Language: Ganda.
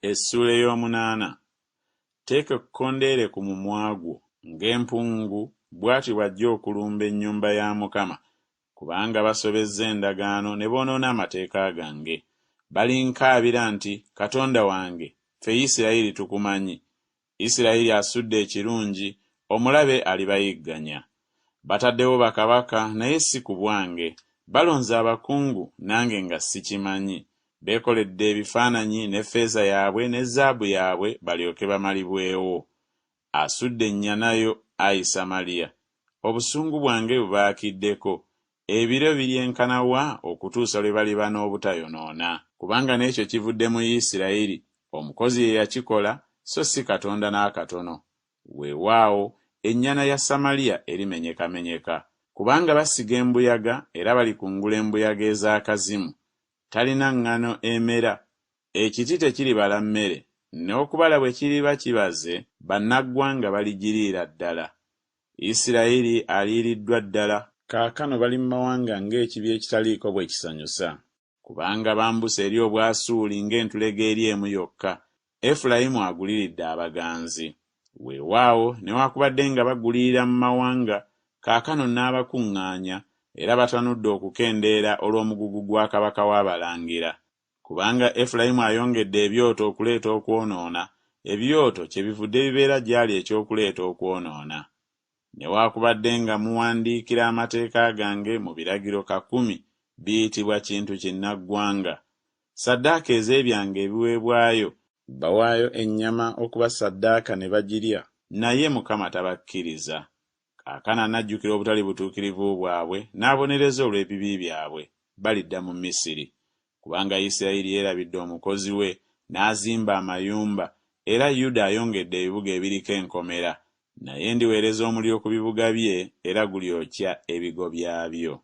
Essuula ey'omunaana. Teeka ekkondeere ku mumwa gwo. Ng'empungu bw'ati bw'ajja okulumba ennyumba ya Mukama, kubanga basobezza endagaano ne boonoona amateeka gange. Balinkaabira nti, Katonda wange, ffe Isirayiri tukumanyi. Isirayiri asudde ekirungi, omulabe alibayigganya. Bataddewo bakabaka, naye si ku bwange, balonze abakungu, nange nga sikimanyi. Beekoledde ebifaananyi ne ffeeza yaabwe ne zaabu yaabwe balyoke bamalibwewo. Asudde ennyana yo, ayi Samaliya! Obusungu bwange bubaakiddeko. Ebiro biryenkana wa okutuusa lwe baliba n'obutayonoona? Kubanga n'ekyo kivudde mu Isirayiri, omukozi ye yakikola, so si Katonda n'akatono. Weewaawo, ennyana ya Samaliya erimenyekamenyeka. Kubanga basiga embuyaga, era balikungula embuyaga ez'akazimu. Talina ŋŋano emera, ekiti tekiribala mmere, n'okubala bwe kiriba kibaze, bannaggwanga baligiriira ddala. Isirayiri aliiriddwa ddala. Kaakano bali mu mawanga ng'ekibya ekitaliiko bwe kisanyusa. Kubanga bambuse eri Obwasuuli ng'entulege eri emu yokka, Efulayimu aguliridde abaganzi. Weewaawo, newakubadde nga bagulirira mu mawanga, kaakano nnaabakuŋŋaanya, era batanudde okukendeera olw'omugugu gwa kabaka w'abalangira. Kubanga Efulayimu ayongedde ebyoto okuleeta okwonoona, ebyoto kyebivudde bibeera gy'ali eky'okuleeta okwonoona. Newakubadde nga muwandiikira amateeka gange mu biragiro kakumi, biyitibwa kintu kinnaggwanga. Ssaddaaka ez'ebyange ebiweebwayo. Bawaayo ennyama okuba ssaddaaka ne bagirya, naye Mukama tabakkiriza. Kaakano anajjukira obutali butuukirivu bwabwe n'abonereza olw'ebibi byabwe, balidda mu Misiri. Kubanga Isirayiri yeerabidde Omukozi we, n'azimba amayumba, era Yuda ayongedde ebibuga ebiriko enkomera, naye ndiweereza omuliro ku bibuga bye, era gulyokya ebigo byabyo.